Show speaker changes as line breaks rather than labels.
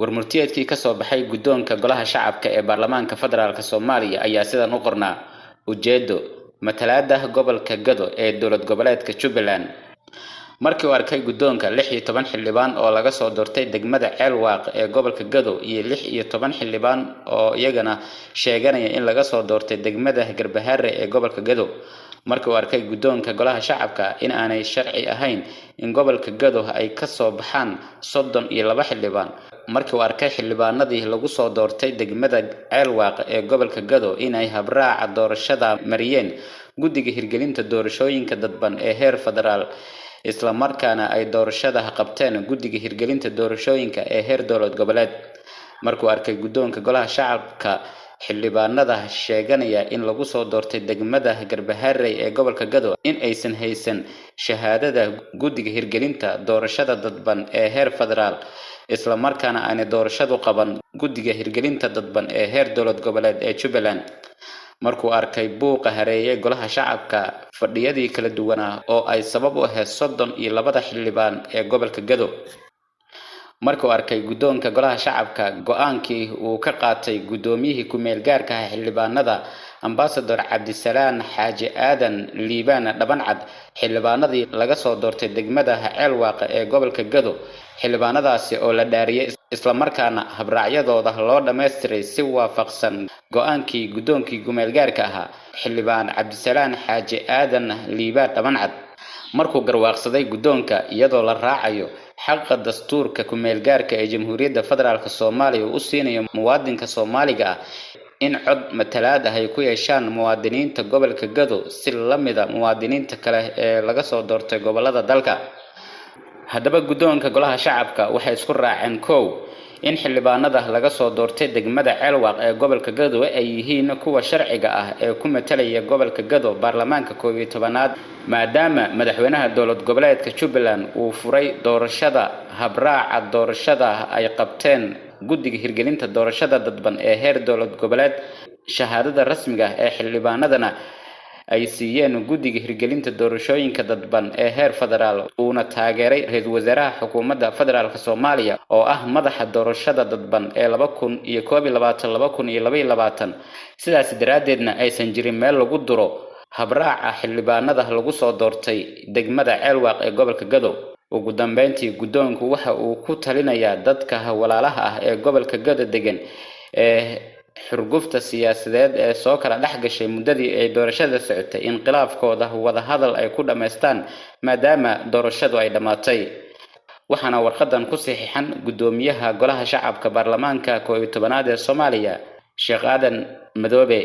Warmurtiyeedkii kasoo baxay guddoonka Golaha Shacabka ee Baarlamaanka Federaalk Soomaaliya ayaa sidan u qornaa: Ujeedo, matalaada gobolka Gado ee dowlad goboleedka Jubbaland. Markii uu arkay guddoonka 16 xildhibaan oo laga soo doortay degmada Ceelwaaq ee gobolka Gado iyo 16 xildhibaan oo iyagana sheeganaya in laga soo doortay degmada Garbaharre ee gobolka Gado. Markii uu arkay guddoonka Golaha Shacabka in aanay sharci ahayn in gobolka Gado ay ka soo baxaan 32 xildhibaan. Markii uu arkay xildhibaanadii lagu soo doortay degmada Ceelwaaq ee gobolka Gado inay habraaca doorashada mariyeen guddiga hirgelinta doorashooyinka dadban ee heer federaal, isla markaana ay doorashada qabteen guddiga hirgelinta doorashooyinka ee heer dowlad goboleed. Markuu arkay guddoonka Golaha Shacabka xildhibaanada sheeganaya in lagu soo doortay degmada Garbaharey ee gobolka Gado in aysan haysan shahaadada guddiga hirgelinta doorashada dadban ee heer federaal, isla markaana aanay doorashadu qaban guddiga hirgelinta dadban ee heer dowlad goboleed ee Jubbaland. Markuu arkay buuqa hareeyay Golaha Shacabka fadhiyadii kala duwanaa oo ay sabab u ahayd 32 xildhibaan ee gobolka Gado. Markuu arkay guddoonka Golaha Shacabka go'aankii uu ka qaatay guddoomiyihii ku-meel gaarka ah xildhibaanada Ambassador Cabdisalaan Xaaji Aadan Liibaan Dhabancad xildhibaanadii laga soo doortay degmada Ceelwaaq ee gobolka Gado, xildhibaanadaasi oo la dhaariyay isla markaana habraacyadooda loo dhammaystiray si waafaqsan go'aankii guddoonkii ku-meel gaarka ahaa xildhibaan Cabdisalaan Xaaji Aadan Liibaan Dhabancad. Markuu garwaaqsaday guddoonka iyadoo la raacayo xaqa dastuurka ku-meel gaarka ee Jamhuuriyadda Federaalk Soomaaliya uu u siinayo muwaadinka Soomaaliga ah in cod matalaad ah ay ku yeeshaan muwaadiniinta gobolka Gado si la mid ah muwaadiniinta kale ee laga soo doortay gobolada dalka. Haddaba guddoonka Golaha Shacabka waxay isku raaceen: 1, in xildhibaanada laga soo doortay degmada Ceelwaaq ee gobolka Gado ay yihiin kuwa sharciga ah ee ku matalaya gobolka Gado baarlamaanka 11aad, maadaama madaxweynaha dowlad goboleedka Jubbaland uu furay doorashada habraaca doorashada ay qabteen guddiga hirgelinta doorashada dadban ee heer dowlad goboleed, shahaadada rasmiga ah ee xildhibaanadana ay siiyeen guddiga hirgelinta doorashooyinka dadban ee heer federaal, uuna taageeray ra-iisul wasaaraha xukuumadda federaalk Soomaaliya oo ah madaxa doorashada dadban ee 2021 2022, sidaas daraaddeedna aysan jirin meel lagu duro habraaca xildhibaanada lagu soo doortay degmada Ceelwaaq ee gobolka Gado. Ugu dambeyntii, guddoonku waxa uu ku talinayaa dadka walaalaha ah ee gobolka Gado degan ee xurgufta siyaasadeed ee soo kala dhex gashay muddadii ay doorashada socotay in khilaafkooda wadahadal ay ku dhammaystaan, maadaama doorashadu ay dhammaatay. Waxaana warqadan ku saxiixan guddoomiyaha Golaha Shacabka Baarlamaanka 11aad ee Soomaaliya, Sheekh Aadan Madoobe.